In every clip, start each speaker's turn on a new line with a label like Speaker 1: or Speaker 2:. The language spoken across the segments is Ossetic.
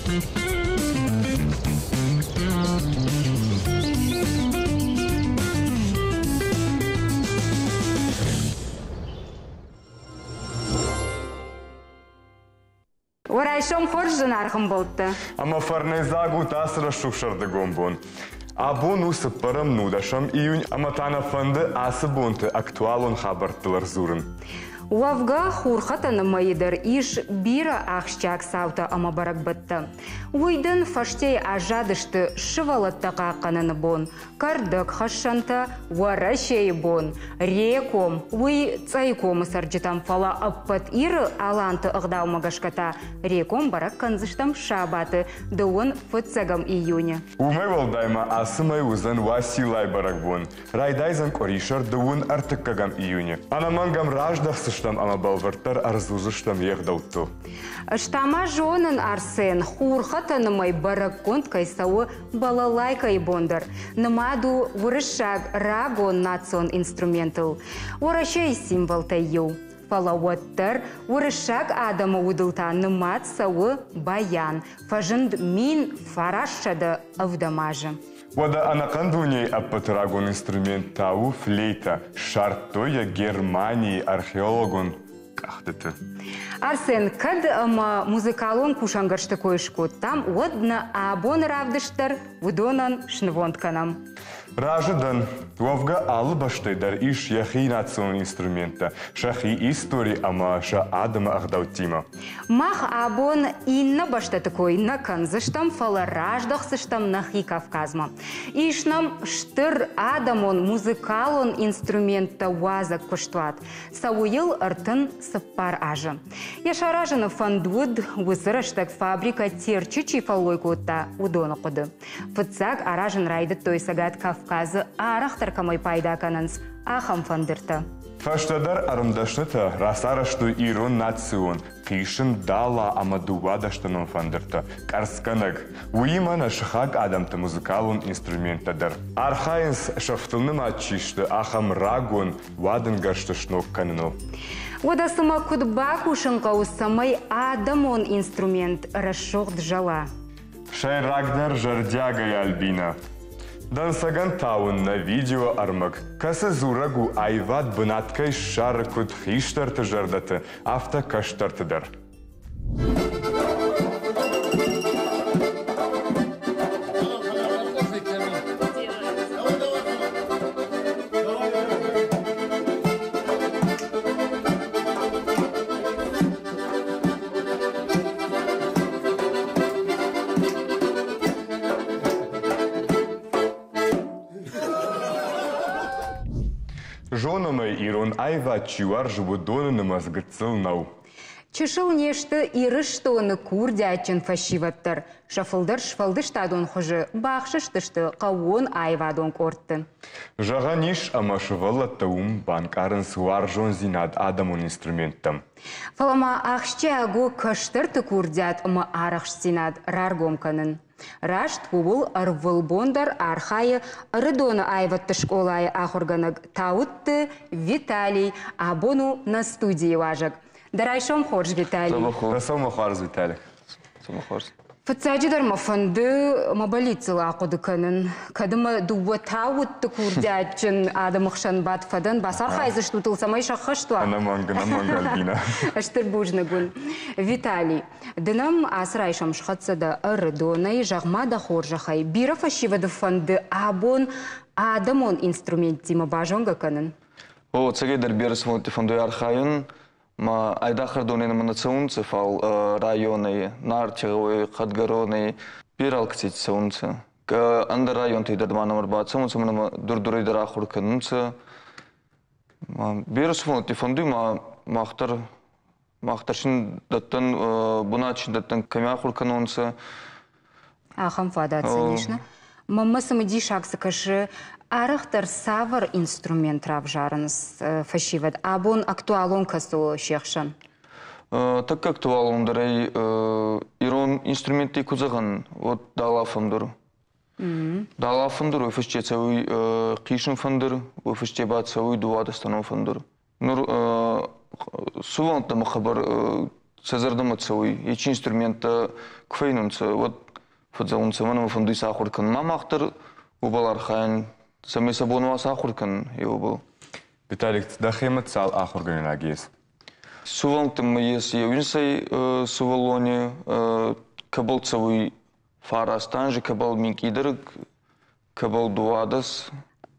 Speaker 1: Уӕ райсом хорз, зынаргъ ӕмбӕлттӕ!
Speaker 2: Ӕмӕ фӕрнӕйдзаг ут ацы рӕсугъд сӕрдыгон бон. Абон у цыппӕрӕм нудӕсӕм июнь ӕмӕ та нӕ фӕнды ацы бонты актуалон хабӕрттыл ӕрдзурын.
Speaker 1: Уӕвгӕ, хурхӕтӕны мӕйы дӕр ис бирӕ ахсджиаг цаутӕ ӕмӕ бӕрӕгбӕттӕ. Уый дын фӕстейы аззадысты сывӕллӕттӕ хъахъхъӕныны бон, кӕрдӕгхӕссӕнтӕ, Уӕрӕсейы бон, Реком, уый Цъӕйы комы цӕрджытӕм, фӕлӕ ӕппӕт Иры аланты ӕгъдаумӕ гӕсгӕ та Реком бӕрӕг кӕндзыстӕм сабаты, дыууын фыццӕгӕм июны.
Speaker 2: Уымӕй уӕлдай ма ацы мӕй уыдзӕн Уациллайы бӕрӕгбон. Райдайдзӕн къуырисӕр дыууын ӕртыккӕгӕм июны. Ӕнӕмӕнг ӕм раздӕхдзыстӕм ӕмӕ бӕлвырддӕр ӕрдзурдзыстӕм йе гъдӕуттыл.
Speaker 1: Ӕз та ма зонын, Арсен, хурхӕтӕны мӕй бӕрӕггонд кӕй цӕуы балалайкӕйы бон дӕр нымад у уырыссаг рагон национ инструментыл, Уӕрӕсейы символтӕй иу. Фӕлӕ уӕддӕр уырыссаг адӕмы удыл та нымад цӕуы баян, фӕзынд 1970 азы.
Speaker 2: Уӕдӕ ӕнӕхъӕн дунейы ӕппӕты рагон инструмент та у флейтӕ, ссардтой йӕ Германийы археологон къӕхтыты.
Speaker 1: Арсен, кӕд ӕмӕ музыкалон кусӕнгӕрзты кой скодтам, уӕд нӕ абоны равдыст дӕр уыдонӕн снывонд кӕнӕм.
Speaker 2: Разы дӕн. Уӕвгӕ алы бӕстӕй дӕр ис йӕхи национ инструменттӕ, сӕхи истори ӕмӕ сӕ адӕмы ӕгъдӕуттимӕ.
Speaker 1: Мах абон иннӕ бӕстӕты кой нӕ кӕндзыстӕм, фӕлӕ раздӕхдзыстӕм нӕхи Кавказмӕ. Ис нӕм стыр адӕмон музыкалон инструменттӕ уадзӕг куыстуат. Цӕуы йыл 34 азы. Йӕ саразыны фӕнд уыд, уыцы рӕстӕг фабрикӕ Терчы чи фӕллой кодта, уыдоны хъуыды. Фыццаг аразын райдыдтой Цӕгат Кавказы арӕхдӕр кӕмӕй пайда кӕнынц, ахӕм фӕндыртӕ.
Speaker 2: Фӕстӕдӕр ӕрмдӕснытӕ рацарӕзтой ирон национ хъисын, дала ӕмӕ дыууадӕстӕнон фӕндыртӕ, къӕрцгӕнӕг, уыимӕ нӕ сыхаг адӕмты музыкалон инструменттӕ дӕр. Архайынц, сӕфтыл нымад чи сты, ахӕм рагон уадынгӕрзты сног кӕныныл.
Speaker 1: Уӕдӕ цымӕ куыд бакусын хъӕуы, цӕмӕй адӕмон инструмент рӕсугъд зӕла?
Speaker 2: Сӕйрагдӕр зӕрдиагӕй Альбинӕ. Дӕнцӕгӕн та уын нӕ видеоӕрмӕг, кӕцы дзурӕг у аивад бынат кӕй ссары куыд хистӕрты зӕрдӕты, афтӕ кӕстӕрты дӕр. Зонӕм ӕй, ирон аивад чи уарзы, уыдоны нымӕц гыццыл нӕу.
Speaker 1: Чысыл не сты Ирыстоны курдиатджын фӕсивӕд дӕр. Сӕ фылдӕр сфӕлдыстадон хуызы бахсыстысты хъӕууон аивадон къордты.
Speaker 2: Зӕгъӕн ис, ӕмӕ сывӕллӕттӕ уым банкъарынц уарзондзинад адӕмон инструменттӕм.
Speaker 1: Фӕлӕ ма ахсджиаг у кӕстӕрты курдиат ӕмӕ арӕхстдзинад раргом кӕнын. Раст ууыл ӕрвылбон дӕр архайы Ӕрыдоны аивӕдты скъолайы ахуыргӕнӕг Тауытты Виталий. Абон у нӕ студийы уазӕг. Дӕ райсом хорз, Виталий.
Speaker 2: Райсом хорз, Виталий.
Speaker 3: Хорз.
Speaker 1: Фыццаджыдӕр мӕ фӕнды мӕ бӕллицыл ахъуыды кӕнын. Кӕд ӕмӕ дыууӕ тауытты курдиатджын адӕмы хсӕн бадт фӕдӕн, бацархайдзыстут ыл, цӕмӕй сӕххӕст уа?
Speaker 2: Ӕнӕмӕнг, ӕнӕмӕнг, Альбинӕ.
Speaker 1: Стыр бузныг уын. Виталий, ды нӕм ацы райсом схӕццӕ дӕ Ӕрыдонӕй, зӕгъ-ма дӕ хорзӕхӕй, бирӕ фӕсивӕды фӕнды абон адӕмон инструменттимӕ базонгӕ кӕнын?
Speaker 3: О, ӕцӕгӕйдӕр берӕ сывӕллӕтти фӕндуй архайун. Ма айдагъ Ӕрдонӕй нӕмӕ нӕ цӕунцӕ, фал районӕй, Нартигъӕуӕй, Хъӕдгӕронӕй берӕ алкӕцити цӕунцӕ. Ӕндӕр районтӕй дӕр ма нӕмӕ ӕрбацӕунцӕ, ӕма нӕмӕ Дур-Дурӕй дӕр ахур кӕнунцӕ. Берӕ сувӕллӕнтти фӕндуй ма мах дӕр мах дӕр син дӕттӕн бунат син дӕттӕн, кӕми ахур кӕнонцӕ.
Speaker 1: Ахӕм фадат сын ис, нӕ? Мӕнмӕ цымыдисаг цы кӕсы, арӕхдӕр цавӕр инструмент равзарынц фӕсивӕд? Абон актуалон кӕцы у се хсӕн?
Speaker 3: Тӕккӕ актуалондӕр ӕй ирон инструменттӕй ку зӕгъӕн, уӕд дала фӕндур. Дала фӕндур уой фӕсте цӕуй хъисын фӕндур, уой фӕсте ба цӕуй дууадӕстӕнон фӕндур. Нур сувӕллӕнттӕмӕ хъӕбӕр Сӕ зӕрдӕмӕ цӕуй. Ечи инструменттӕ ку фӕйнунцӕ, уӕд фӕдзӕунцӕ, мӕн ӕма фӕндуй сӕ ахур кӕнун. Ма мах дӕр уобӕл архайӕн, цӕмӕй сӕ бон уа сӕ ахур кӕнун, еуобӕл.
Speaker 2: Виталик, дӕхемӕ цал ахургӕнӕг ес?
Speaker 3: Сувӕллӕнттӕмӕ ес еуинсӕй сувӕллони, кӕбӕл цӕуй фараст анзи, кӕбӕл минкъийдӕр, кӕбӕл дуадӕс.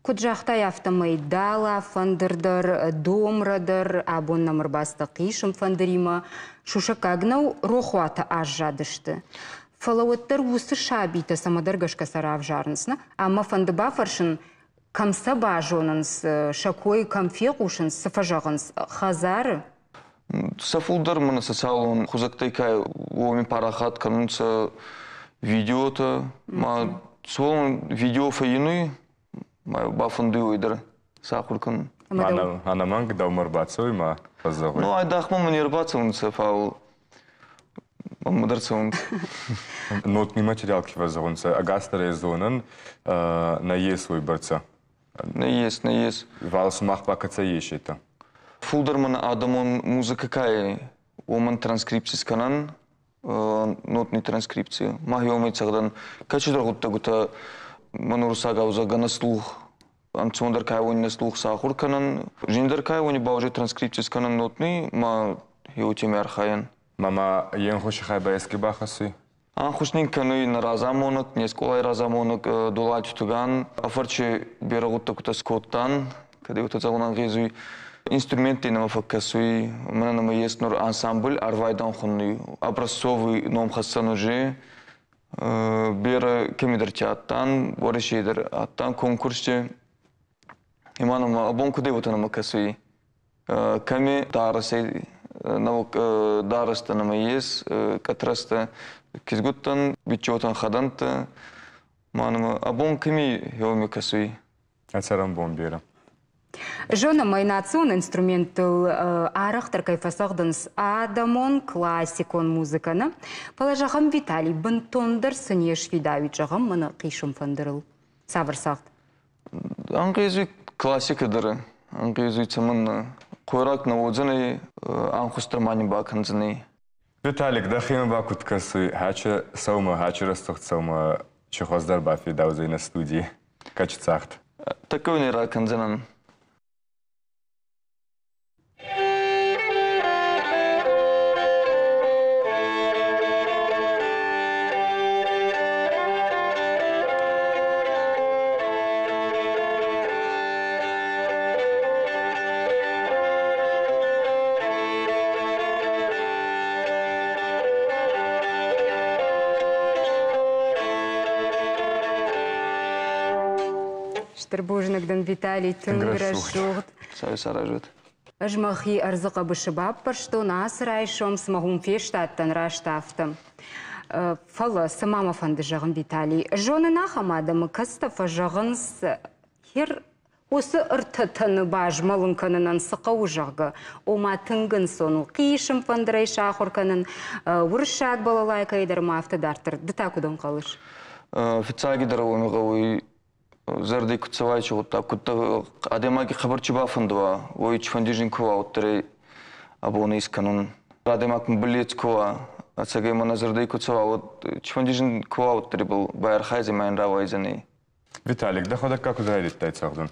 Speaker 1: Куыд загътай, афтӕмӕй дала фӕндыр дӕр, домра дӕр, абон нӕм ӕрбацыд хъисын фӕндыримӕ, сусӕггаг нӕу, рохуаты аззадысты. Фӕлӕ уӕддӕр уыцы сабитӕ цӕмӕдӕр гӕсгӕ сӕ равзарынц, нӕ? Ӕмӕ фӕнды бафӕрсын, кӕм сӕ базонынц, сӕ кой кӕм фехъусынц, цы фӕзӕгъынц хӕдзары?
Speaker 3: Сӕ фулдӕр мӕнӕ социалон хузӕгтӕй ка уоми парахат кӕнунцӕ видеотӕ, ма сувӕллон видео фӕййинуй, ма бафӕндуй уой дӕр сахур кӕнун.
Speaker 2: Ӕнӕмӕнг дӕумӕ ӕрбацӕуй ма фӕззӕгъуй?
Speaker 3: Ну, айдагъ мӕмӕ не рбацӕунцӕ, фал мӕнмӕ дӕр цӕунцӕ.
Speaker 2: Нотный материал ке фӕззӕгъунцӕ, ӕгасдӕр ӕй зонӕн, нӕййес уойбӕрцӕ.
Speaker 3: Нӕййес, нӕййес.
Speaker 2: Вал сумах ба кӕцӕй есетӕ?
Speaker 3: Фулдӕр мӕн адӕмон музыкӕ ка ӕй, уомӕн транскрипци скӕнӕн, нотный транскрипци. Мах еумӕ цӕгъдӕн. Кӕцидӕр гъуддӕгутӕ мӕн уруссагау зӕгъгӕ на слух ӕнцондӕр ка уони на слух сахур кӕнӕн, зиндӕр ка уони ба уже транскрипци скӕнӕн нотный, ма еутеми архайӕн.
Speaker 2: Мама, е нхуси хай ба еске бахӕссуй?
Speaker 3: Ӕнхус нин кӕнуй нӕ разамонӕг, не скъолай разамонӕг Дулати Туган. Афӕрчи берӕ гъуддӕгутӕ скодтан, кӕд еутӕ зӕгъун ӕнгъезуй. Инструментти нӕмӕ фӕккӕсуй, мӕнӕ нӕмӕ ес нур ансамбль Арвайдан хуннуй, образцовый номхӕссӕн уже. Берӕ кемидӕрти адтан, Уӕрӕсей дӕр адтан конкурсти. Ма нӕмӕ абон куд уотӕ нӕмӕ кӕсуй. Кӕми дарӕсӕй нӕуӕг дарӕстӕ нӕмӕ ес, кӕтрӕстӕ кизгуттӕн, биччотӕн хӕдӕнттӕ. Ма нӕмӕ абон кӕми еуми кӕсуй.
Speaker 2: Ӕ цӕрӕнбон берӕ.
Speaker 1: Зонӕм ӕй, национ инструменттыл арӕхдӕр кӕй фӕцӕгъдынц адӕмон классикон музыкӕ, нӕ? Фӕлӕ, зӕгъӕм, Виталий, бынтондӕр цы не сфидауид, зӕгъӕм, мӕнӕ хъисын фӕндырыл. Цавӕр цагъд?
Speaker 3: Ӕнгъезуй классикӕ дӕр, ӕнгъезуй цӕмӕннӕ. Хъойраг нӕ уодзӕнӕй, ӕнхус дӕр ма нин бакӕндзӕнӕй.
Speaker 2: Виталик, дӕхемӕ ба куд кӕсуй, хӕче сӕумӕ, хӕче рӕстугъд сӕумӕ чи хуӕздӕр бафедаудзӕй нӕ студий? Кӕчи цагъд?
Speaker 3: Тӕккӕ уни ракӕндзӕнӕн.
Speaker 1: Стыр бузныг дын, Виталий, тынг рӕсугъд.
Speaker 3: Цӕй саразут.
Speaker 1: Ӕз мӕхи ӕрдзы хъӕбысы баппӕрстон, ацы райсом цыма уым фестадтӕн, раст афтӕ. Фӕлӕ цы ма мӕ фӕнды зӕгъын, Виталий, зонын ахӕм адӕмы, кӕцытӕ фӕзӕгъынц, хер уыцы ӕртӕтӕны базмӕлын кӕнынӕн цы хъӕуы, зӕгъгӕ, ома тынг ӕнцон у хъисын фӕндырӕй сахуыр кӕнын, уырыссаг балалайкӕйы дӕр ма афтӕ дарддӕр. Ды та куыд ӕнхъӕлыс?
Speaker 3: Фыццагидӕр уоми гъӕуй зӕрди куд цӕуай чи гъуддаг, куд адӕймаги хабар чи бафӕндуа, уой цифӕнди зин ку уа, уӕддӕр ӕй абон искӕнун. Адӕймаг бӕллец ку уа, ӕцӕгӕй мӕнӕ зӕрдӕй ку цӕуа, уӕд цифӕнди зин ку уа, уӕддӕр ибӕл байархайдзӕй ма ин рауайдзӕнӕй.
Speaker 2: Виталик, дӕхуӕдӕг ка куд райдӕдтай цӕгъдун?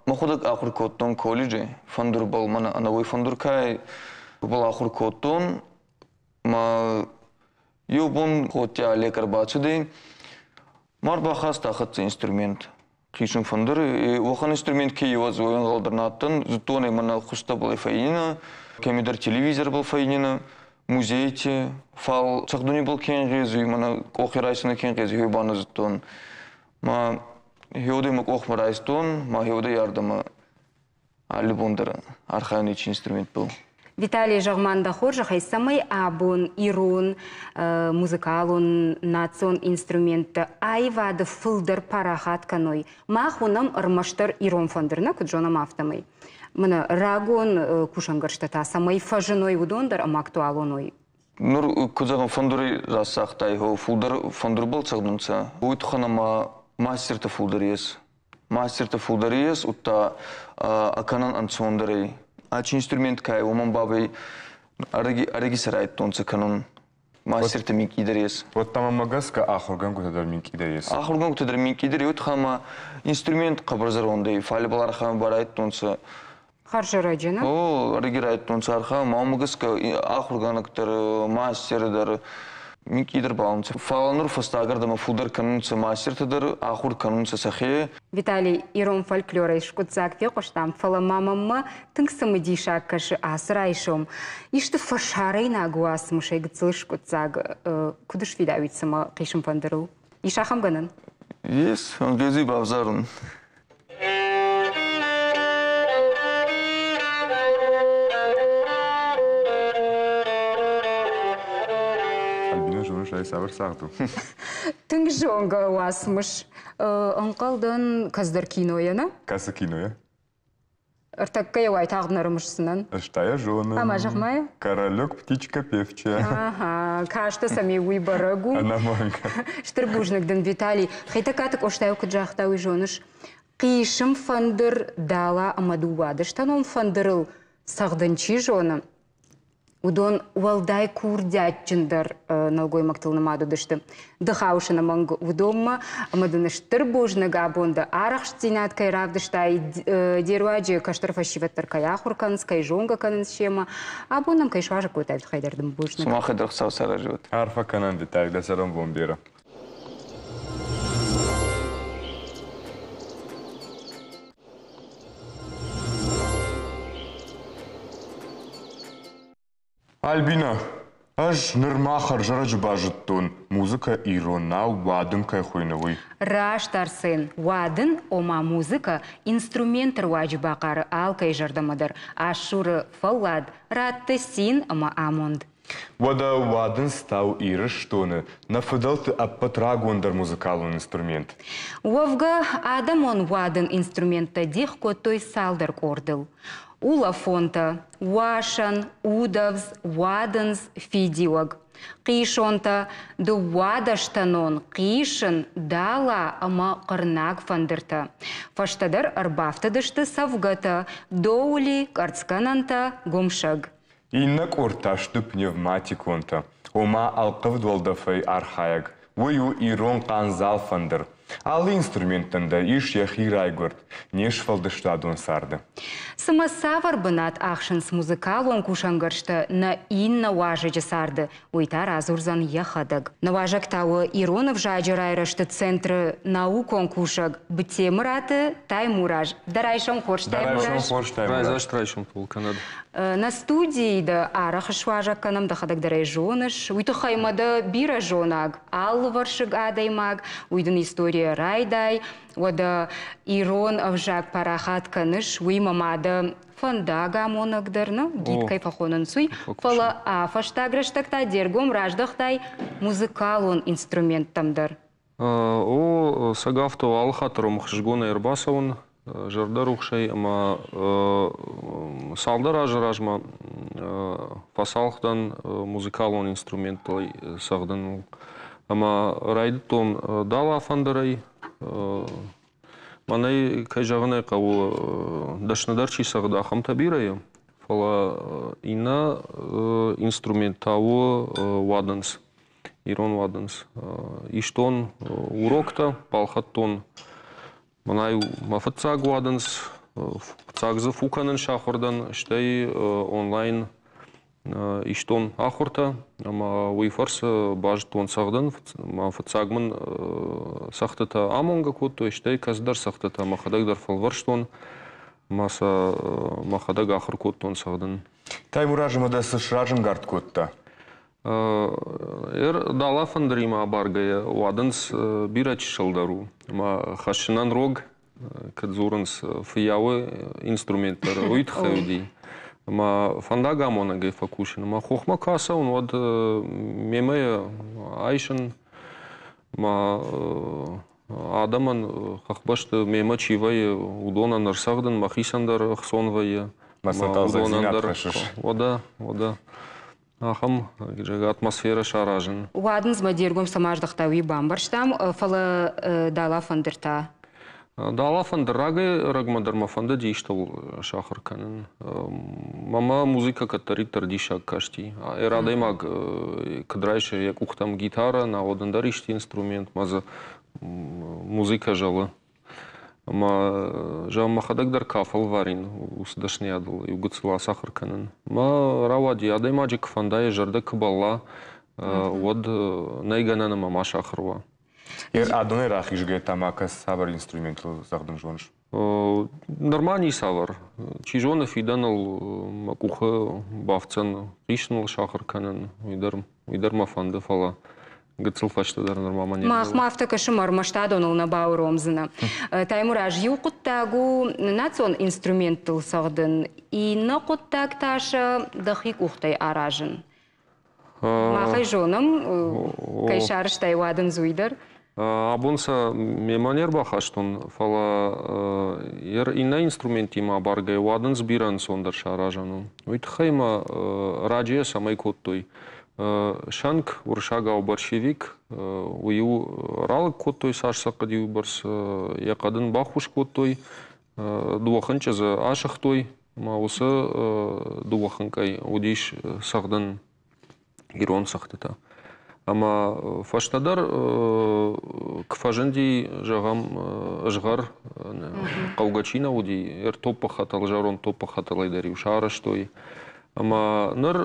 Speaker 3: Мӕхуӕдӕг ахур кодтон колледжи, фӕндурбӕл мӕнӕ ӕнӕуой фӕндур ка ӕй, уобӕл ахур кодтон. Ма еу бон Хотти Олег ӕрбацудӕй, ма ӕрбахаста хӕццӕ инструмент. Хъисын фӕндыр, уӕхӕн инструмент ке еуӕдз уой ӕнгъӕл дӕр нӕ адтӕн. Зудтон ӕй мӕнӕ хустӕбӕл фӕййинӕ, кӕмидӕр телевизорбӕл фӕййинӕ, музейти, фал цӕгъдунибӕл ке ӕнгъезуй, мӕнӕ къохи райсунӕй ке ӕнгъезуй, уой ба нӕ зудтон. Ма хеудӕй мӕ къохмӕ райстон, ма хеудӕй ардӕмӕ алли бон дӕр архайун ечи инструментбӕл.
Speaker 1: Виталий, зӕгъ-ма дӕ хорзӕхӕй, цӕмӕй абон ирон музыкалон национ инструменттӕ аивады фылдӕр парахат кӕной. Мах уынӕм ӕрмӕстдӕр ирон фӕндыр, нӕ куыд зонӕм, афтӕмӕй. Мӕнӕ рагон кусӕнгӕрзтӕ та цӕмӕй фӕзыной, уыдон дӕр ӕмӕ актуалон уой.
Speaker 3: Нур куд зӕгъӕн, фӕндури расагътай, фулдӕр фӕндурбӕл цӕгъдунцӕ. Уой туххӕн ӕма мастертӕ фулдӕр ес. Мастертӕ фулдӕр ес, удта акӕнӕн ӕнцондӕр ӕй. Ачи инструмент ка ӕй, уомӕн бабӕй Ӕрӕги сӕ райдтонцӕ кӕнун. Мастертӕ минкъийдӕр ес.
Speaker 2: Уӕдта мӕмӕ гӕсгӕ ахургӕнгутӕ дӕр минкъийдӕр ес.
Speaker 3: Ахургӕнгутӕ дӕр минкъийдӕр ес, ӕма инструмент хъӕбӕр зӕронд ӕй, фал ибӕл архайун ба райдтонцӕ.
Speaker 1: Хӕрзӕрӕджы, нӕ?
Speaker 3: О, ӕрӕги райдтонцӕ архайун, мӕмӕ гӕсгӕ ахургӕнӕг дӕр, мастер дӕр минкъийдӕр баунцӕ. Фал нур фӕстагӕрдӕмӕ фулдӕр кӕнунцӕ мастертӕ дӕр, ахур кӕнунцӕ сӕхе.
Speaker 1: Виталий, ирон фольклорӕй скъуыддзаг фехъуыстам, фӕлӕ ма мӕнмӕ тынг цымыдисаг кӕсы ацы райсом. Исты фӕсарӕйнаг уацмысӕй гыццыл скъуыддзаг куыд сфидауид цымӕ хъисын фӕндырыл? Ис ахӕм гӕнӕн?
Speaker 3: Ес, ӕнгъезуй бавзарун.
Speaker 2: Альбина, зоныс ӕй цавӕр цагъд у?
Speaker 1: Тынг зонгӕ уацмыс. Ӕнхъӕлдӕн, кӕцыдӕр кинойӕ, нӕ?
Speaker 2: Кӕцы кинойӕ?
Speaker 1: Ӕртӕккӕ йӕ уайтагъд нӕ рымысдзынӕн.
Speaker 2: Ӕз та йӕ зонын.
Speaker 1: Ӕмӕ зӕгъ-ма йӕ.
Speaker 2: Королек птичка певчая.
Speaker 1: Ага, кастӕ сӕм уый бӕрӕг у.
Speaker 2: Ӕнӕмӕнг.
Speaker 1: Стыр бузныг дын, Виталий. Хетӕгкаты Къостайы куыд загъта, уый зоныс? Хъисым фӕндыр дала ӕмӕ дыууадӕстӕнон фӕндырыл цӕгъдын чи зоны, уыдон уӕлдай курдиатджындӕр нӕлгоймӕгтыл нымад уыдысты. Ды хауыс ӕнӕмӕнг уыдонмӕ, ӕмӕ дын стыр бузныг абон дӕ арӕхстдзинад кӕй равдыстай, де руаджы кӕстӕр фӕсивӕд дӕр кӕй ахуыр кӕнынц, кӕй зонгӕ кӕнынц семӕ. Абон нӕм кӕй суазӕг кодтай, тыххӕй дӕр дын бузныг.
Speaker 3: Сымахӕй дӕр Хуыцау саразӕд.
Speaker 2: Арфӕ кӕнӕн, Виталий, дӕ цӕрӕнбон бирӕ. Альбина, ӕз нырма хӕрзӕрӕджы базыдтон, музыкӕ иронау уадын кӕй хуыйны, уый.
Speaker 1: Раст, Арсен, уадын, ома музыкӕ, инструменты руаджы бахъары алкӕй зӕрдӕмӕ дӕр, ассуры фӕллад, ратты цин ӕмӕ амонд.
Speaker 2: Уӕдӕ уадындз та у Ирыстоны нӕ фыдӕлты ӕппӕт рагондӕр музыкалон инструмент.
Speaker 1: Уӕвгӕ, адӕмон уадын инструменттӕ дих кодтой цалдӕр къордыл. Улӕфонтӕ, уасӕн, удӕвдз, уадындз, фидиуӕг. Хъисонтӕ, дыууадӕстӕнон, хъисын, дала ӕмӕ хъырнӕг фӕндыртӕ. Фӕстӕдӕр ӕрбафтыдысты цӕвгӕтӕ, доули, къӕрцгӕнӕнтӕ, гуымсӕг.
Speaker 2: Иннӕ къорд та сты пневматиконтӕ, ома ӕлхъывд уӕлдӕфӕй архайӕг. Уый у ирон хъандзал фӕндыр. Алы инструменттӕн дӕр ис йӕхи райгуырд, не сфӕлдыстадон царды.
Speaker 1: Цымӕ цавӕр бынат ахсынц музыкалон кусӕнгӕрзтӕ нӕ иннӕ уазӕджы царды, уый та радзурдзӕн йӕхӕдӕг. Нӕ уазӕг та у ирон ӕвзаджы райрӕзты центры наукон кусӕг Бтемыраты Таймураз. Дӕ райсом хорз, Таймураз.
Speaker 2: Дӕ райсом хорз, Таймураз.
Speaker 4: Райдзаст райсом кӕнӕд.
Speaker 1: Нӕ студийы дӕ арӕх суазӕг кӕнӕм, дӕхӕдӕг дӕр ӕй зоныс. Уый тыххӕй мӕ дӕ бирӕ зонаг, алывӕрсыг адӕймаг, уый дын историйӕ райдай, уӕдӕ ирон ӕвзаг парахат кӕныс, уый мӕ ма дӕ фӕндагамонӕг дӕр нӕ, гид кӕй фӕхонынц, уый. Фӕлӕ а фӕстаг рӕстӕг та де ргом раздӕхтай музыкалон инструменттӕм дӕр.
Speaker 4: О, цӕгавто алы хатт дӕр ӕхсызгонӕй ӕрбацӕуын зӕрдӕрухсӕй ӕмӕ цалдӕр азы размӕ фӕцалх дӕн музыкалон инструменттыл цӕгъдыныл. Ӕмӕ райдыдтон дала фӕндырӕй. Мӕнӕй, кӕй зӕгъын ӕй хъӕуы, дӕсныдӕр чи цӕгъды, ахӕмтӕ бирӕ и. Фӕлӕ иннӕ инструмент та у уадындз. Ирон уадындз. Истон уроктӕ, балхӕдтон мӕнӕй мӕ фыццаг уадындз, фыццаг дзы фу кӕнын сахуыр дӕн, стӕй онлайн истон ахуыртӕ ӕмӕ уый фӕрцы базыдтон цӕгъдын. Мӕ фыццаг мын цӕгъдтытӕ амонгӕ кодтой, стӕй кӕцыдӕр цӕгъдтытӕ мӕхӕдӕг дӕр фӕлвӕрстон ӕмӕ сӕ мӕхӕдӕг ахуыр кодтон цӕгъдын.
Speaker 2: Таймуразмӕ дӕ цы сразӕнгард кодта?
Speaker 4: Дала фӕндыримӕ абаргӕйӕ уадындз бирӕ чысылдӕр у ӕмӕ хӕссынӕн рог, кӕд дзурынц, фыййауы инструмент дӕр уый тыххӕй уыди. Ӕмӕ фӕндагамонӕгӕй фӕкусын ӕмӕ хохмӕ куы ацӕуын, уӕд мемӕ айсын мӕ адӕмӕн хӕхбӕсты мемӕ чи вӕййы, уыдонӕн ӕрцӕгъдын мӕхицӕн дӕр ӕхцон вӕййы.
Speaker 2: Мӕ сӕ хъӕлдзӕгдзинад хӕссыс.
Speaker 4: Уӕдӕ, уӕдӕ. Ахӕм атмосферӕ саразын.
Speaker 1: Уадындзмӕ де ргом цӕмӕ аздӕхта, уый бамбӕрстам, фӕлӕ дала фӕндыр та?
Speaker 4: Дала фӕндыр рагӕй-ӕрӕгмӕ дӕр мӕ фӕндыди истӕуыл сахуыр кӕнын. Мӕнмӕ музыкӕ кӕддӕриддӕр диссаг касти. Ӕр адӕймаг куыд райсы йӕ къухтӕм гитарӕ, науӕд ӕндӕр исты инструмент, ма дзы музыкӕ зӕлы. Ӕмӕ, зӕгъӕм, мӕхӕдӕг дӕр куы афӕлварин уыцы дӕсныйадыл иу гыццыл ацахуыр кӕнын. Мӕ рауади, адӕймаджы куы фӕнда, йӕ зӕрдӕ куы бӕлла, уӕд нӕй гӕнӕн ӕмӕ ма сахуыр уа.
Speaker 2: Адонӕй рахизгӕ та ма кӕс цавӕр инструментыл цӕгъдын зоныс?
Speaker 4: Нырма ницавӕр. Чи зоны, фидӕныл мӕ къухы бафтдзӕн хъисыныл сахуыр кӕнын, уый дӕр мӕ фӕнды, фӕлӕ гыццыл фӕстӕдӕр нырма мӕ не
Speaker 1: Махмӕ афтӕ кӕсы, ӕмӕ ӕрмӕст адоныл нӕ бауромдзынӕ. Таймураз, иу хъуыддаг у национ инструменттыл цӕгъдын, иннӕ хъуыддаг та сӕ дӕхи къухтӕй аразын. Мах ӕй зонӕм, кӕй сарӕзтай уадындз, уый дӕр.
Speaker 4: Абон сӕ мемӕ не рбахастон, фӕлӕ иннӕ инструменттимӕ абаргӕйӕ уадындз бирӕ ӕнцондӕр саразӕн у. Уый тыххӕй ма раджыйӕ цӕмӕй кодтой. Сӕнк, уырыссагау борщевик, уый-иу ралыг кодтой, цас сӕ хъуыди, уыйбӕрц йӕ хъӕдын бахус кодтой, дыууӕ хынчъы дзы асыгътой, ӕмӕ уыцы дыууӕ хынкъӕй уыдис цӕгъдын ирон цӕгъдтытӕ. Ӕмӕ фӕстӕдӕр куы фӕзынди, зӕгъӕм, згъӕр, хъӕугӕ чи нӕ уыди, ӕртоппы хӕтӕл, зӕронд топпы хӕтӕлӕй дӕр-иу сарӕзтой. Ӕмӕ ныр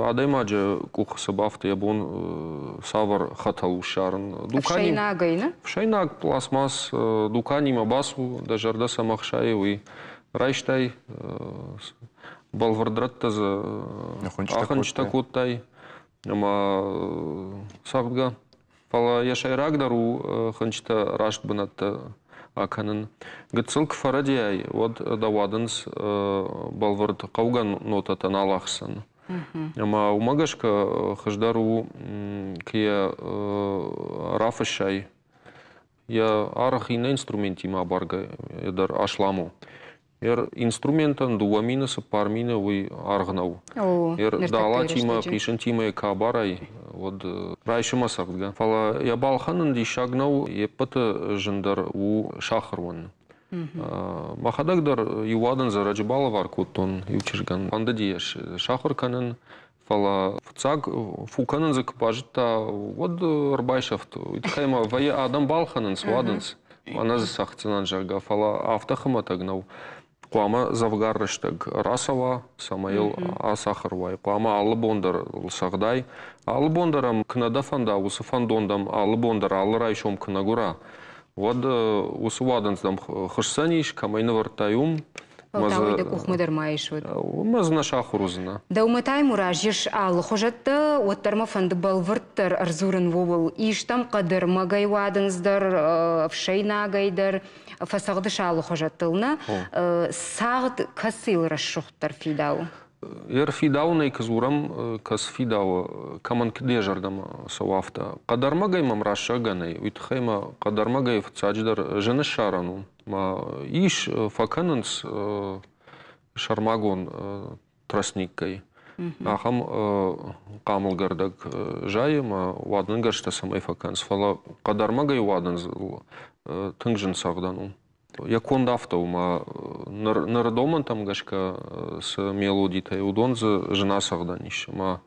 Speaker 4: адӕймаджы къухы цы бафты, йӕ бон цавӕр хӕтӕл у ссарын?
Speaker 1: Ӕфсӕйнагӕй, нӕ?
Speaker 4: Ӕфсӕйнаг, пластмасс, дуканимӕ бацу, дӕ зӕрдӕ цӕмӕ хсайы, уый райстай, бӕлвырд рӕттӕ дзы ахынджытӕ кодтай ӕмӕ цӕгъдгӕ. Фӕлӕ йӕ сӕйрагдӕр у хынджытӕ раст бынӕттӕ акӕнын. Гыццыл куы фӕрӕдийай, уӕд дӕ уадындз бӕлвырд хъӕугӕ нотӕтӕ нал ахсдзӕн. Ӕмӕ уымӕ гӕсгӕ хуыздӕр у, куы йӕ рафыссай, йӕ аргъ иннӕ инструментимӕ абаргӕ дӕр аслам у. Инструментӕн 2000, 4000 уый аргъ нӕу. Далатимӕ, хъисынтимӕ куы абарай, уӕд райсымӕ цӕгъдгӕ. Фӕлӕ йӕ балхӕнын диссаг нӕу, йе ппӕты зындӕр у сахар уын. Мӕхӕдӕг дӕр иу уадындзы ӕрӕджы балӕвар кодтон иу чызгӕн. Фӕндыди йӕ сахуыр кӕнын, фӕлӕ фыццаг фу кӕнын дзы куы базыдта, уӕд ӕрбайсӕфт. Уый тыххӕй ма вӕййы адӕм балхӕнынц уадындз, мӕнӕ дзы цӕгъддзынӕн, зӕгъгӕ, фӕлӕ афтӕ хуымӕтӕг нӕу. Хъуамӕ дзӕвгар рӕстӕг рацӕуа, цӕмӕй йыл ацахуыр уай. Хъуамӕ алы бон дӕр ыл цӕгъдай. Алы бон дӕр ӕм куы нӕ дӕ фӕнда, уыцы фӕндон дӕм алы бон дӕр, алы райсом куы нӕ гуыра, уӕд уыцы уадындз дӕм хызсӕн ис, кӕмӕй нывӕрдтай, уым.
Speaker 1: Фӕлтау уый дӕ къухмӕ дӕр ма ис уӕд.
Speaker 4: Уымӕ дзы нӕ сахуыр уыдзынӕ.
Speaker 1: Дӕумӕ Таймураз ис алыхуызӕттӕ, уӕддӕр мӕ фӕнды бӕлвырддӕр ӕрдзурын ууыл. Истӕм хъӕдӕрмӕгӕй уадындз дӕр, ӕфсӕйнагӕй дӕр, фӕцӕгъдыс алыхуызӕттыл, нӕ? Цагъд кӕцыйыл рӕсугъддӕр фидауы?
Speaker 4: Ӕрфидауынӕй куы дзурӕм, кӕцы фидауы, кӕмӕн куыд йӕ зӕрдӕмӕ цӕуы, афтӕ. Хъӕдӕрмӕгӕй мӕм рӕсӕгӕнӕй, уый тыххӕй мӕ хъӕдӕрмӕгӕй фыццаджыдӕр зын ссарӕн у. Ма ис, фӕкӕнынц сӕрмагонд тростниккӕй. Ахӕм хъамылгӕрдӕг зайы ӕмӕ уадынгӕрзтӕ цӕмӕй фӕкӕнынц, фӕлӕ хъӕдӕрмӕгӕй уадындз тынг зын цӕгъдӕн у. Йӕ конд афтӕ у, ма ныры домӕнтӕм гӕсгӕ цы мелодитӕ, уыдон дзы зын ацӕгъдӕн ис. Ӕмӕ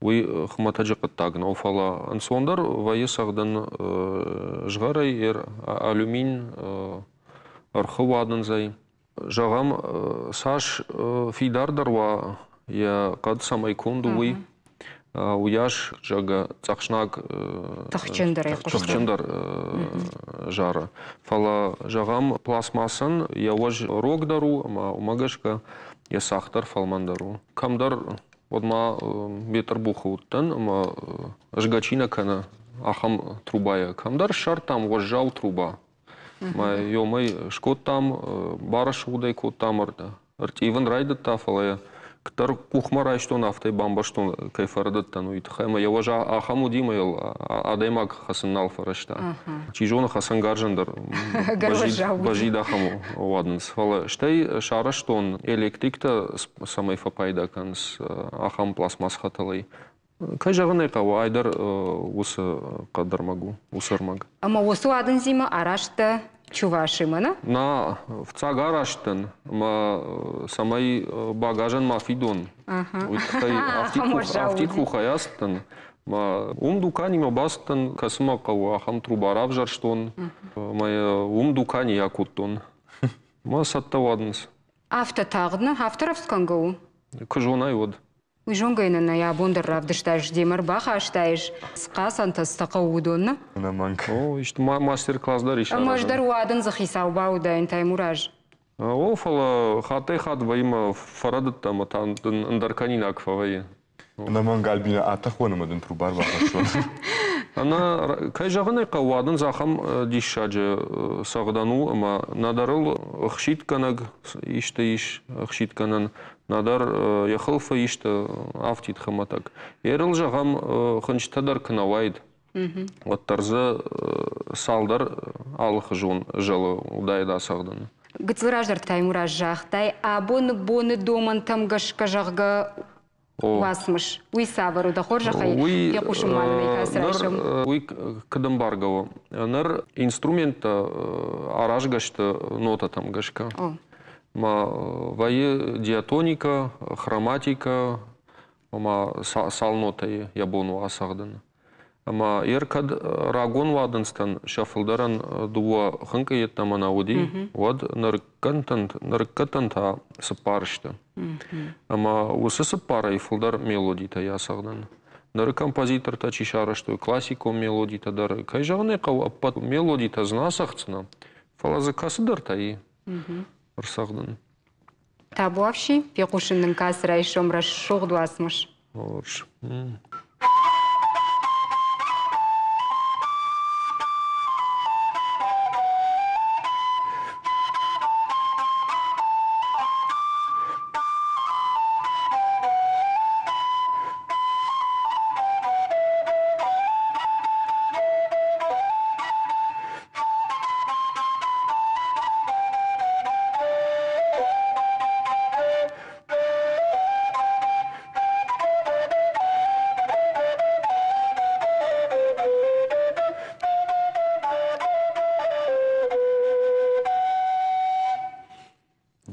Speaker 4: уый хуымӕтӕджы хъуыддаг нӕу, фӕлӕ ӕнцондӕр вӕййы цӕгъдын згъӕрӕй, алюмин, ӕрхы уадындзӕй. Зӕгъӕм, цас фидардӕр уа йӕ хъӕд цӕмӕй конд у, уый, уыйас, зӕгъгӕ, цъӕхснаг тыхджындӕр зары. Фӕлӕ, зӕгъӕм, пластмассӕн йӕ уӕз рогдӕр у ӕмӕ уымӕ гӕсгӕ йӕ цӕх дӕр фӕлмӕндӕр у. Кӕмдӕр уӕд ма Бетъырбухы уыдтӕн ӕмӕ згӕ чи нӕ кӕны, ахӕм трубайӕ. Кӕмдӕр ссардтам уӕззау труба. Мӕ ёмӕй скодтам, барӕсугъд ӕй кодтам, ӕртъивын райдыдта, фӕлӕ йӕ куыддӕр къухмӕ райстон, афтӕ бамбӕрстон, кӕй фӕрӕдыдтӕн, уый тыххӕй. Ӕмӕ йӕ уӕз ахӕм уыди, ӕмӕ йыл адӕймаг хӕцын нал фӕрӕзта. Чи зоны, хӕцӕнгарзӕн дӕр бӕззид ахӕм уадындз. Фӕлӕ стӕй сарӕзтон электриктӕ цӕмӕй фӕпайда кӕнынц, ахӕм пластмасс хӕтӕлӕй. Кӕй зӕгъын ӕй хъӕуы, ай дӕр уыцы хъӕдӕрмӕг у, уыцы ӕрмӕг.
Speaker 1: Ӕмӕ уыцы уадындзимӕ арӕзт дӕ Чувашимӕ, нӕ?
Speaker 4: Нӕ, фыццаг араст дӕн, ӕмӕ цӕмӕй багажӕн ма фидон, уый тыххӕй афтид къухӕй ацыдтӕн. Ма уым дуканимӕ бацыдтӕн, кӕцы мӕ хъӕуы, ахӕм труба равзӕрстон, ӕмӕ уым дуканийы акодтон. Мӕ цӕттӕ уадындз.
Speaker 1: Афтӕ тагъд нӕ, афтӕ рӕвдз кӕнгӕ у?
Speaker 4: Куы зонай, уӕд.
Speaker 1: Уый зонгӕ нын ӕй абон дӕр равдыстаис, демӕ рбахастаис, схъацӕнтӕ цы хъӕуы, уыдон, нӕ?
Speaker 2: Ӕнӕмӕнг.
Speaker 4: О, исты мастер-класс дӕр ис.
Speaker 1: Ӕмӕ ӕз дӕр уадындзы хицау бауыдаин, Таймураз.
Speaker 4: О, фӕлӕ хаттӕй-хатт вӕййы мӕ фӕрӕдыдтӕ ӕмӕ та дын ӕндӕр кӕнинаг фӕвӕййы.
Speaker 2: Ӕнӕмӕнг, Альбинӕ, атӕхон ӕмӕ дын труба ӕрбахӕссон.
Speaker 4: Ӕнӕ, кӕй зӕгъын ӕй хъӕуы, уадындз ахӕм диссаджы цӕгъдӕн у, ӕмӕ нӕдӕр ыл ӕхситгӕнӕг исты ис, ӕхситгӕнӕн, нӕдӕр йӕ хылфы исты афтид хуымӕтӕг. Ерыл, зӕгъӕм, хынчытӕ дӕр куы нӕ уаид, уӕддӕр дзы цалдӕр алыхуызон зӕлы уыдаид ацӕгъдын.
Speaker 1: Гыццыл раздӕр Таймураз загътай, абоны боны домӕнтӕм гӕсгӕ, зӕгъгӕ, уацмыс. Уый цавӕр у, дӕ хорзӕхӕй, фехъусын ма нын ӕй кӕцы райсом?
Speaker 4: Уый куыд ӕмбаргӕ у? Ныр инструменттӕ аразгӕ сты нотӕтӕм гӕсгӕ. Ма вӕййы диатоникӕ, хроматикӕ, ома цал нотӕйы йӕ бон у ацӕгъдын. Ӕмӕ ер кӕд рагон уадындзтӕн сӕ фылдӕрӕн дыууӕ хынкъы йеддӕмӕ нӕ уыди, уӕд нырыккӕттӕн та цыппар сты. Ӕмӕ уыцы цыппарӕй фылдӕр мелодитӕ ацӕгъдын. Ныры композитортӕ чи сарӕзтой классикон мелодитӕ дӕр, кӕй зӕгъын ӕй хъӕуы, ӕппӕт мелодитӕ дзы нӕ ацӕгъддзынӕ, фӕлӕ дзы кӕцыдӕртӕ и ӕрцӕгъдын.
Speaker 1: Табуафси, фехъусын нын кӕцы райсом рӕсугъд уацмыс.
Speaker 4: Хорз.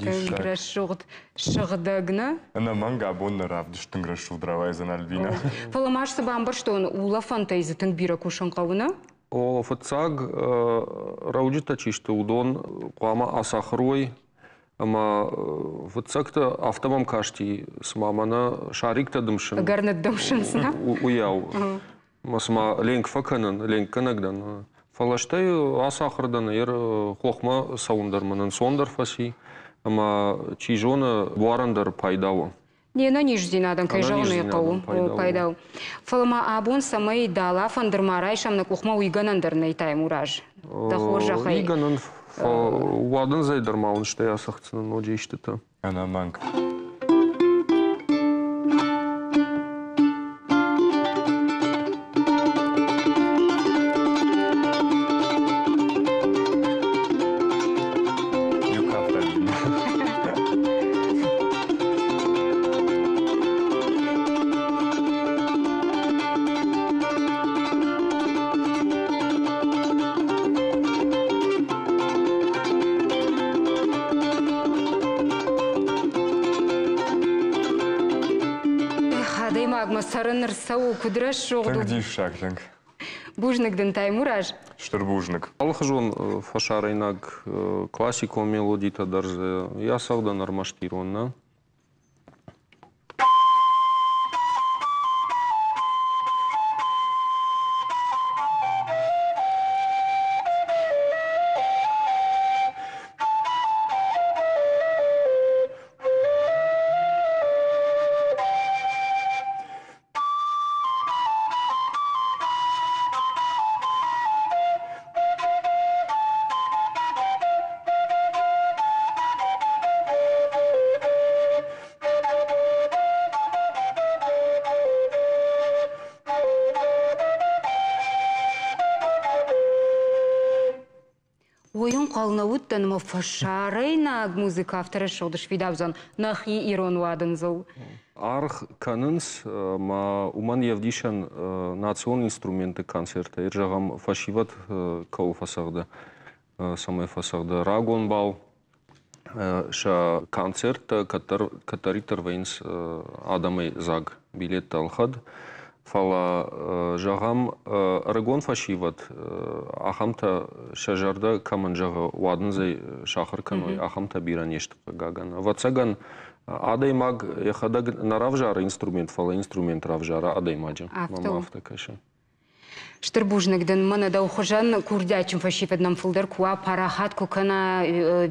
Speaker 1: Тынг рӕсугъд, сыгъдӕг, нӕ?
Speaker 2: Ӕнӕмӕнг абон нӕ равдыст тынг рӕсугъд рауайдзӕн, Альбинӕ.
Speaker 1: Фӕлӕ ма цы бамбӕрстон, улӕфӕнтӕй дзы тынг бирӕ кусын хъӕуы, нӕ?
Speaker 4: О, фыццаг рӕуджытӕ чи сты, уыдон хъуамӕ ацахуыр уой. Ӕмӕ фыццӕгты афтӕ мӕм касти, цыма мӕнӕ шариктӕ дымсын.
Speaker 1: Ӕгӕр ныддымсынц, нӕ?
Speaker 4: Уыйау. Мӕ цыма ленк фӕкӕнын, ленкгӕнӕг дӕн. Фӕлӕ стӕй ацахуыр дӕн, ер хохмӕ цӕуын дӕр мын ӕнцондӕр фӕци. Ӕмӕ, чи зоны, буарӕн дӕр пайда у.
Speaker 1: Не нӕниздзинадӕн, кӕй зӕгъын ӕй хъӕуы, пайда у. Фӕлӕ ма абон цӕмӕй дала фӕндыр ма райсӕм нӕ къухмӕ, уый гӕнӕн дӕр нӕй, Таймураз. Дӕ хорзӕхӕй.
Speaker 4: Уый гӕнӕн, уадындзӕй дӕр ма уын стӕй ацӕгъддзынӕн ноджы истытӕ.
Speaker 2: Ӕнӕмӕнг. Иу кафт Альбинӕ.
Speaker 1: Эх, адӕймагмӕ цӕрын ӕрцӕуы, куыд рӕсугъд у.
Speaker 2: Тынг диссаг, тынг.
Speaker 1: Бузныг дын, Таймураз.
Speaker 2: Стыр бузныг.
Speaker 4: Алыхуызон фӕсарӕйнаг классикон мелодитӕ дӕр дзы йӕ цӕгъдӕн ӕрмӕст ирон нӕ.
Speaker 1: Уый ӕнхъӕл нӕ уыдтӕн, ӕмӕ фӕсарӕйнаг музыкӕ афтӕ рӕсугъд сфидаудзӕн нӕхи ирон уадындзыл.
Speaker 4: Аргъ кӕнынц ма уымӕн йе вдисӕн национ инструменты концерттӕ, зӕгъӕм, фӕсивӕд кӕуыл фӕцӕгъды. цӕмӕй фӕцӕгъды рагон бал. Сӕ концерттӕ кӕддӕриддӕр вӕййынц адӕмӕй дзаг, билеттӕ ӕлхӕд. Фӕлӕ, зӕгъӕм, ӕрыгон фӕсивӕд ахӕмтӕ сӕ зӕрдӕ кӕмӕн зӕгъы, уадындзӕй сахуыр кӕной, ахӕмтӕ бирӕ не сты, хъыгагӕн. Ӕвӕццӕгӕн, адӕймаг йӕхӕдӕг нӕ равзары инструмент, фӕлӕ инструмент равзары адӕймаджы. Мӕнмӕ афтӕ кӕсы.
Speaker 1: Стыр бузныг дын, мӕнӕ дӕу хуызӕн курдиатджын фӕсивӕд нӕм фылдӕр куы уа, парахат куы кӕна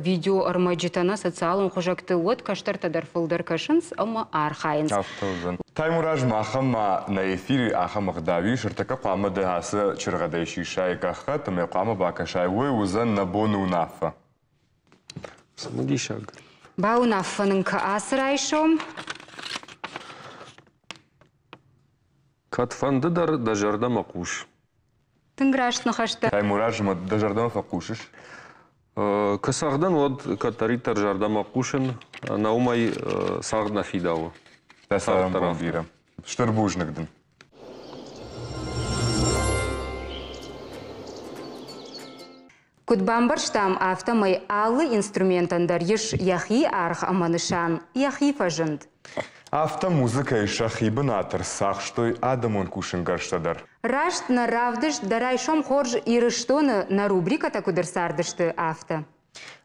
Speaker 1: видеоӕрмӕджытӕ нӕ социалон хуызӕгты, уӕд кӕстӕртӕ дӕр фылдӕр кӕсынц ӕмӕ архайынц.
Speaker 2: Афтӕ уыдзӕн. Таймураз, махӕн ма нӕ эфиры ахӕм ӕгъдау ис, ӕртӕккӕ хъуамӕ ды ацы чыргъӕдӕй сисай гӕххӕтт ӕмӕ хъуамӕ бакӕсай, уый уыдзӕн нӕ боны уынаффӕ.
Speaker 4: Цымыдисаг.
Speaker 1: Бауынаффӕ нын кӕ ацы райсом.
Speaker 4: Кӕдфӕнды дӕр дӕ зӕрдӕмӕ хъус.
Speaker 1: Тынг раст ныхӕстӕ.
Speaker 2: Таймураз, ма дӕ зӕрдӕмӕ фӕхъусыс?
Speaker 4: Куы цӕгъдын, уӕд кӕддӕриддӕр зӕрдӕмӕ хъусын, ӕнӕ уымӕй цагъд нӕ фидауы.
Speaker 2: Дӕ цӕрӕнбон бирӕ. Стыр бузныг дын.
Speaker 1: Куыд бамбӕрстам, афтӕмӕй алы инструментӕн дӕр ис йӕхи аргъ ӕмӕ нысан, йӕхи фӕзынд.
Speaker 2: Афтӕ музыкӕйы сӕхи бынат ӕрцахстой адӕмон кусӕнгӕрзтӕ дӕр.
Speaker 1: Раст нӕ равдыст дӕ райсом хорз Ирыстоны нӕ рубрикӕтӕ куыд ӕрцардысты, афтӕ.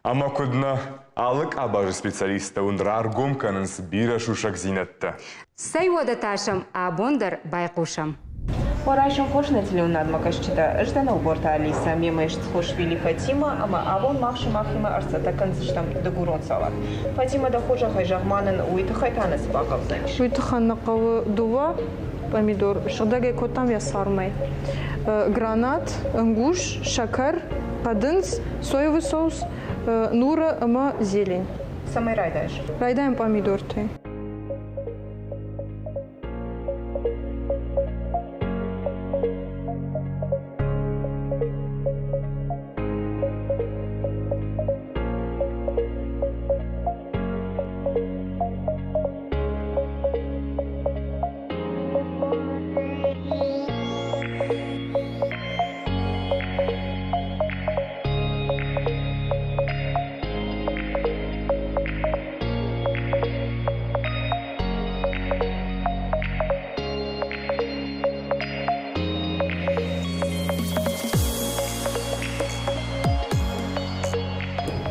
Speaker 2: Ӕмӕ куыд нӕ, алы къабазы специалисттӕ уын раргом кӕнынц бирӕ сусӕгдзинӕдтӕ.
Speaker 1: Цӕй уӕдӕ та сӕм абон дӕр байхъусӕм.
Speaker 5: Уӕ райсом хорз нӕ телеуынадмӕ кӕсджытӕ! Ӕз дӕн Ӕлборты Алисӕ, мемӕ ис Цхошвили Фатимӕ ӕмӕ абон мах сымахимӕ ӕрцӕттӕ кӕндзыстӕм дыгурон салат. Фатимӕ, дӕ хорзӕхӕй зӕгъ-ма нын, уый тыххӕй та нӕ цы бахъӕудзӕнис?
Speaker 6: Уый тыххӕн нӕ хъӕуы дыууӕ помидор, сыгъдӕгӕй кодтам йӕ цармӕй. Гранат, ӕнгуз, сӕкӕр, хъӕдындз, соевый соус, нуры ӕмӕ зелень.
Speaker 5: Цӕмӕй райдайыс?
Speaker 6: Райдайӕм помидортӕй.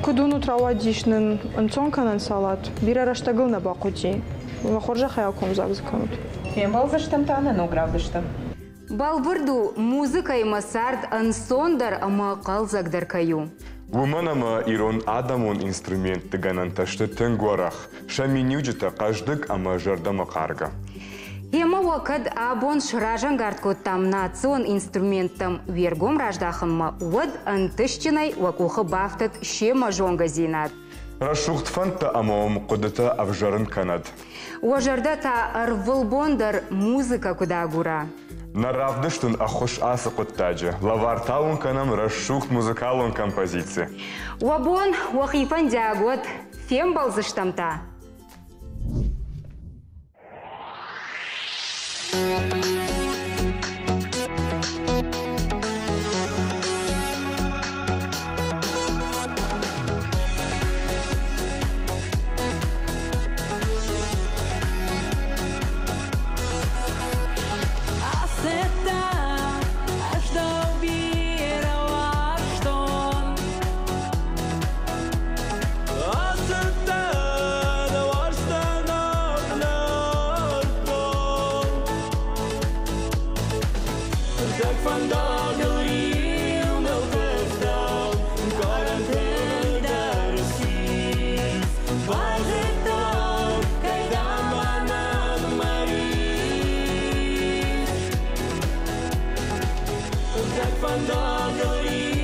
Speaker 6: Куыд уынут, рауадис нын ӕнцон кӕнӕн салат. Бирӕ рӕстӕгыл нӕ бахъуыди. Уӕ хорзӕхӕй акомдзаг дзы кӕнут.
Speaker 5: Фембӕлдзыстӕм та нӕ ног равдысты.
Speaker 1: Бӕлвырд у, музыкӕимӕ цард ӕнцондӕр ӕмӕ хъӕлдзӕгдӕр кӕй у.
Speaker 2: Уымӕн ӕмӕ ирон адӕмон инструментты гӕнӕнтӕ сты тынг уӕрӕх, сӕ миниуджытӕ хъӕздыг ӕмӕ зӕрдӕмӕхъаргӕ.
Speaker 1: Гъемӕ уӕ кӕд абон сразӕнгард кодтам национ инструменттӕм уе ргом раздахынмӕ, уӕд ӕнтыстджынӕй уӕ къухы бафтыд семӕ зонгӕдзинад.
Speaker 2: Рӕсугъд фӕндтӕ ӕмӕ уӕм хъуыдытӕ ӕвзӕрын кӕнӕд.
Speaker 1: Уӕ зӕрдӕ та ӕрвылбон дӕр музыкӕ куыд агура.
Speaker 2: Нӕ равдыст уын ӕххуыс ацы хъуыддаджы. Лӕвар та уын кӕнӕм рӕсугъд музыкалон композици.
Speaker 1: Уӕ бон уӕхи фӕндиаг уӕд, фембӕлдзыстӕм та!
Speaker 7: Фӕндагыл.